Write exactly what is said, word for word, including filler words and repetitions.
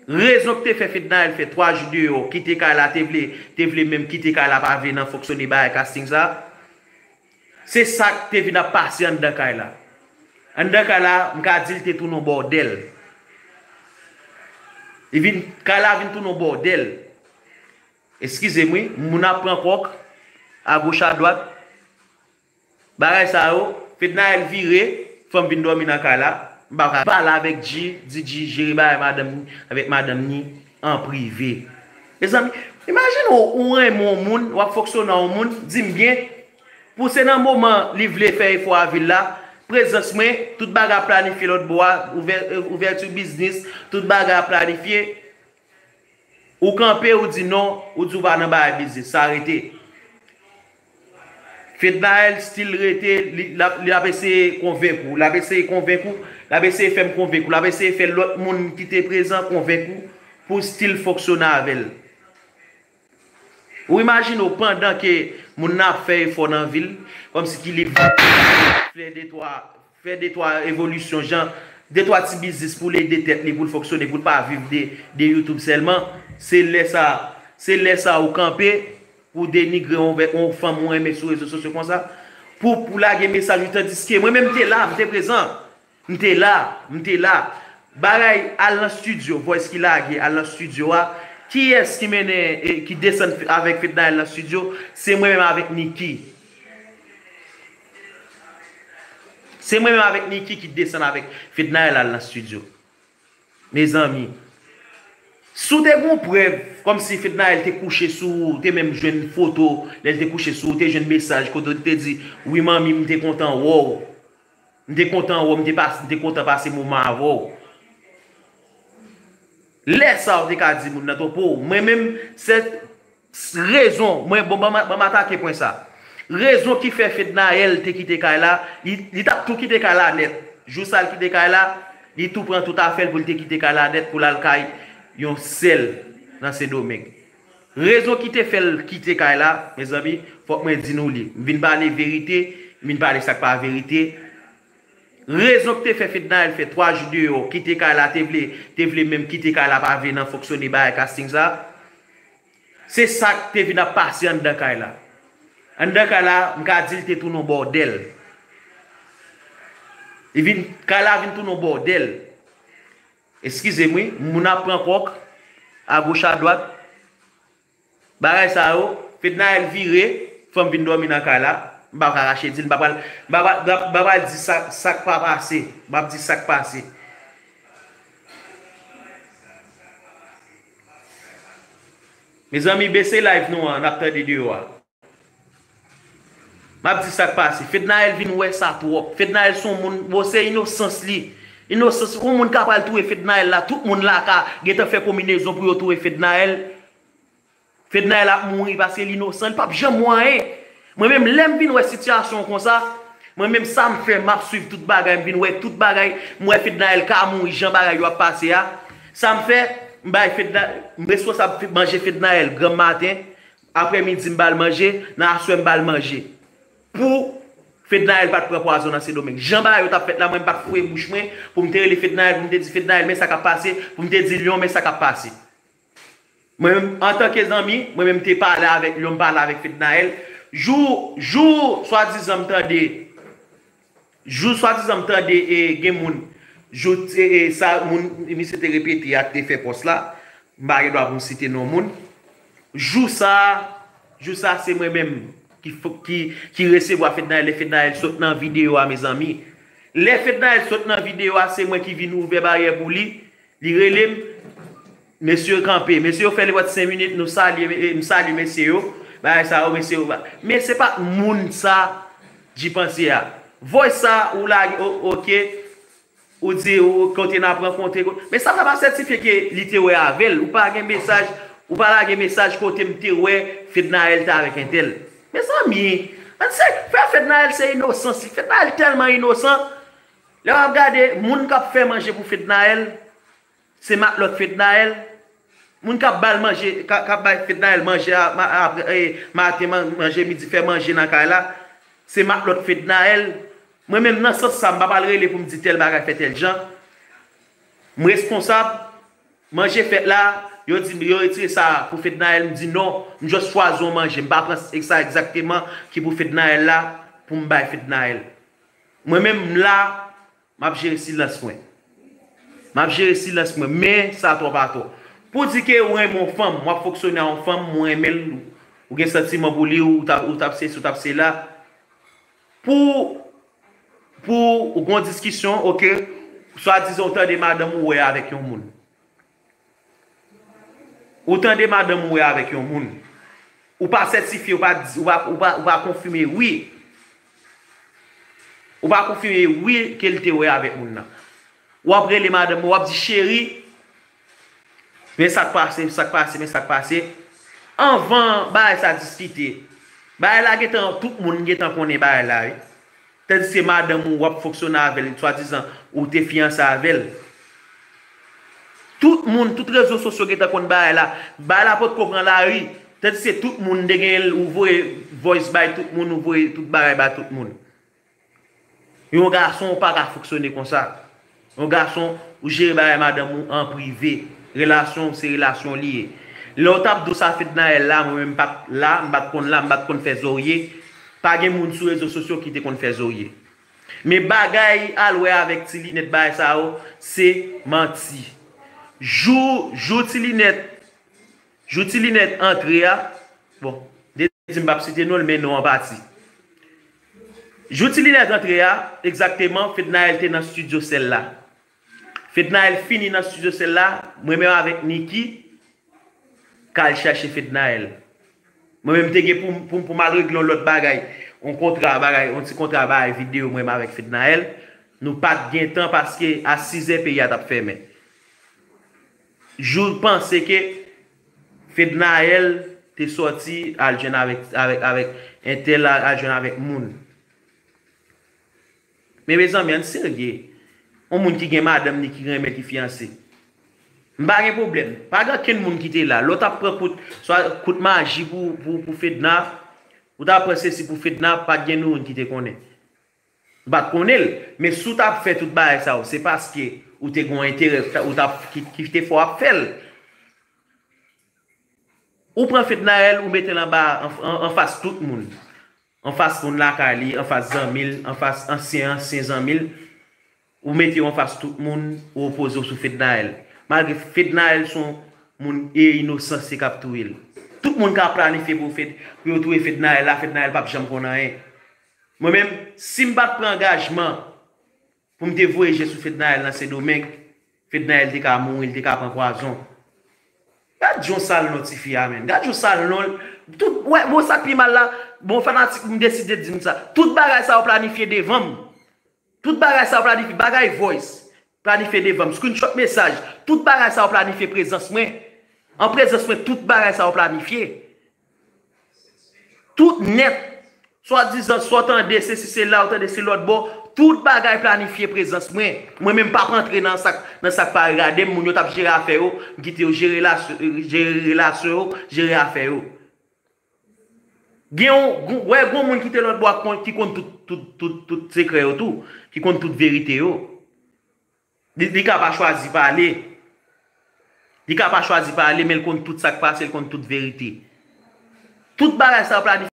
Rezon ki te fè Fednaelle fè twa jou deyò, kite kay la, te vle, te vle menm kite kay la, pa vle nan fonksyone bagay casting sa. Se sa k te vin ap pase anndan kay la. Anndan kay la, m ka di l te tounen yon bòdèl. Li vin, kay la vin tounen yon bòdèl. Eskize m wi, moun ap pran kòk, agoch adwat. Bagay sa yo, Fednaelle vire, fè m vin dòmi nan kay la. M pa ka pale avèk G, di G jere bagay madanm, avèk madanm ni an prive. Mezanmi, imajine w, ou renmen yon moun, w ap fonksyone yon moun, di m byen, pou se nan moman li vle fè efò avè l la, prezans mwen, tout bagay ap planifye lòt bò a, ouvè, ouvèti biznis, tout bagay ap planifye. Ou kanpe, ou di non, ou di ou pa nan bagay biznis, sa rete. Fednaelle still rete, li, l ap, li ap eseye konvenk ou, l ap eseye konvenk ou, l ap eseye fè m konvenk ou, l ap eseye fè lòt moun ki te prezan konvenk ou pou still fonksyone avè l. Ou imajine w pandan ke moun nan ap fè efò nan vi l, kòmsi ki li fè de twa, fè de twa evolisyon, jan de twa ti biznis pou l ede tèt li, pou l fonksyone, pou l pa viv de, de YouTube sèlman, se lè sa, se lè sa ou kanpe, pou denigre yon, yon fanm ou renmen sou rezo sosyo konsa, pou, pou lage mesaj ou, tandiske mwen menm m te la, m te prezan. M te la, m te la. Bagay al nan studio, voice ki lage, al nan studio a. Kiyès ki mennen, e, ki desann f-, avèk Fednaelle nan studio? Se mwen menm avèk Nicky. Se mwen menm avèk Nicky ki desann avèk Fednaelle al nan studio. Mezanmi, si w te gon prèv, kòmsi Fednaelle te kouche sou ou, te menm jwenn foto, lè l te kouche sou ou, te jwenn mesaj kote w te di, wi manmi, m te kontan wè w. M te kontan wè w, m te pas-, m te kontan pase moman avè w. Lè sa a, w te ka di moun nan twonpe w. Mwen menm, se rezon, mwen, bon, ban m, ban m atake pwen sa. Rezon ki fè Fednaelle te kite kay la, li, li t ap tou kite kay la nèt. Jou sa l kite kay la, li tou pran tout afè l pou l te kite kay la nèt, pou l al kay yon sè l nan Sendomeng. Rezon ki te fè l kite kay la, mezanmi, fòk mwen di nou li. M vin pale verite, m vin pale sa k pa verite. Rezon ki te fè Fednaelle fè twa jou deyò, kite kay la, te vle, te vle menm kite kay la, pa vle nan fonksyone bagay casting sa. Se sa k te vin ap pase anndan kay la. Anndan kay la, m ka di l te tounen yon bòdèl. Li vin, kay la vin tounen yon bòdèl. Eskize m wi, moun ap pran kòk, agoch adwat. Bagay sa yo, Fednaelle vire, fè m vin dòmi nan kay la. M pa ka rache di l, m pa pral, m pa pral, m pa pral di sa, sa k pa pase. M ap di sa k pase. Mezanmi, bese live nou an, n ap tande deyò a. M ap di sa k pase. Fednaelle vin wè sa twòp. Fednaelle se yon moun, bon, se inosans li. Inosans, yon moun ka pral touye Fednaelle la, tout moun la ka gentan fè konbinezon pou yo touye Fednaelle. Fednaelle ap mouri paske l inosan, li p ap janm wè anyen. Mwen menm, lè m vin wè sitiyasyon konsa, mwen menm sa m fè, m ap swiv tout bagay, m vin wè tout bagay, m wè Fednaelle ka mouri jan bagay yo ap pase a. Sa m fè, m bay Fedna, m responsab manje Fednaelle granm maten, aprèmidi m ba l manje, nan aswè m ba l manje. Pou Fednaelle pa t pran pwazon nan Sendomeng. Jan bagay yo t ap fèt la, mwen m pa t foure bouch mwen pou m te rele Fednaelle, pou m te di Fednaelle, men sa k ap pase, pou m te di Lyon, men sa k ap pase. Mwen menm, antanke zanmi, mwen menm te pale avèk Lyon, m pale avèk Fednaelle. Jou, jou swadizan m tande, jou swadizan m tande, e, gen moun, jou, e, e, sa moun, misye te repete a, te fè pòs la, m pa gen dwa pou m site non moun. Jou sa, jou sa se mwen menm ki, ki, ki resevwa Fednaelle, lè Fednaelle sot nan videyo a, mezanmi. Lè Fednaelle sot nan videyo a, se mwen ki vin ouvè baryè pou li. Li rele m, mesye yo kanpe. Mesye yo fè li pran senk minit, nou salye, e, m salye mesye yo. Bagay sa yo, mesye yo pa. Men se pa t moun sa, G panse a. Voice sa, ou lage, o-, oke. Ou di, ou, kote n ap rankontre. Men sa pa sètifye ke li te wè avè l. Ou pa gen mesaj, ou pa lage mesaj kote m te wè Fednaelle te avèk entèl. Mezanmi, ann se, frè Fednaelle se inosans li. Fednaelle tèlman inosan. Lè w ap gade, moun k ap fè manje pou Fednaelle, se matlòt Fednaelle. Moun k ap ba l manje, k ap, k ap bay Fednaelle manje a, ma-, apre, e, maten, man-, manje midi, fè manje nan kay la, se matlòt Fednaelle. Mwen menm, nan sans sa, m pa pral rele pou m di tèl bagay fè tèl jan. M responsab. Manje fèt la, yo di yo retire sa pou Fednaelle, m di non, m just chwazi yon manje, m pa pran sa egzakteman ki pou Fednaelle la, pou m bay Fednaelle. Mwen menm m la, m ap jere silans mwen. M ap jere silans mwen, men sa twòp atò. Pou di ke ou renmen yon fanm, w ap fonksyone a yon fanm, ou renmen l, ou gen santiman pou li, ou t ap, ou t ap sesi, ou t ap sela. Pou, pou ou gen yon diskisyon, oke, swadizan ou tande madanm ou wè avèk yon moun. Ou tande madanm ou wè avèk yon moun. Ou pa sètifye, ou pa, ou pa, ou pa, ou pa konfime wi. Ou pa konfime wi ke l te wè avèk moun nan. W ap rele madanm ou, w ap di, cheri, men sa k pase, sa k pase, men sa k pase. Anvan bagay sa diskite, bagay la gentan, tout moun gentan konnen bagay la, wi. Tandiske madanm ou w ap fonksyone avè l, swadizan ou te fiyanse avè l. Tout moun, tout rezo sosyo gentan konn bagay la. Bagay la potko pran lari. Tandiske tout moun te genyen l, ou voye voice bay tout moun, ou voye tout bagay bay tout moun. Yon gason ou pa ka fonksyone konsa. Yon gason, ou jere bagay madanm ou an prive. Relasyon w se relasyon li ye. Lè w t ap di w sa Fednaelle la, mwen menm m pa t la, m pa t konn la, m pa t konn fè zòrye. Pa gen moun sou rezo sosyo ki te konn fè zòrye. Men bagay al wè avèk ti linèt bagay sa yo, se manti. Jou, jou ti linèt, jou ti linèt antre a, bon, de di m p ap site non l, men non an pati. Jou ti linèt antre a, egzakteman, Fednaelle te nan estidyo sèl la. Fednaelle fini nan estidyo sèl la, mwen menm avèk Nicky, k al chache Fednaelle. Mwen menm te gen pou, pou, pou m al regle yon lòt bagay, yon kontra bagay, yon ti kontra bagay videyo mwen menm avèk Fednaelle. Nou pa t gen tan paske a sizè peyi a t ap fèmen. Jou panse ke Fednaelle te sòti al jwenn avèk, avèk, avèk entèl, al jwenn avèk moun. Men mezanmi, ann serye. Yon moun ki gen madanm ni ki renmen, ki fiyanse. M pa gen pwoblèm. Pa gen okenn moun ki te la. Lè w t ap pran kout, swa kout maji pou, pou, pou Fedna, ou t ap pran sesi pou Fedna, pa t gen nou youn ki te konnen. M pa t konnen l. Men si w t ap fè tout bagay sa yo, se paske ou te gen yon enterè ou t ap, ki, ki te fè w ap fè l. Ou pran Fednaelle, ou mete l anba, an, an, anfas tout moun. Anfas moun lakay li, anfas zanmi l, anfas ansyen, ansyen zanmi l. Ou mete yo anfas tout moun, ou opoze w sou Fednaelle. Malgre Fednaelle se yon moun e inosan, se k ap touye l. Tout moun ka planifye pou Fed, pou yo touye Fednaelle la, Fednaelle p ap janm konn anyen. Mwen menm, si m pa t pran angajman pou m te voye je sou Fednaelle nan Sendomeng, Fednaelle te ka mouri, li te ka pran pwazon. Gad yon sal non tifi a, menn. Gad yon sal non. Tout, wè, bon, sa k pi mal la, bon, fanatik, m deside di m sa. Tout bagay sa yo planifye devan m. Tout bagay sa yo planifye, bagay voice, planifye devan m. Screenshot mesaj. Tout bagay sa yo planifye prezans mwen. An prezans mwen, tout bagay sa yo planifye. Tout nèt. Swadizan, sa w tande, se si se la, ou tande se lòt bò. Tout bagay planifye prezans mwen. Mwen menm p ap antre nan sa k, nan sa k pa regade m. Moun yo t ap jere afè yo, m kite yo jere relasyon, jere relasyon yo, jere afè yo. Gen yon, wè, gon moun ki te lòt bò a ki konn tout, tout, tout, tout sekrè yo tou, ki konn tout verite yo. Li, li ka pa chwazi pale. Li ka pa chwazi pale, men l konn tout sa k pase, l konn tout verite. Tout bagay sa yo planifye.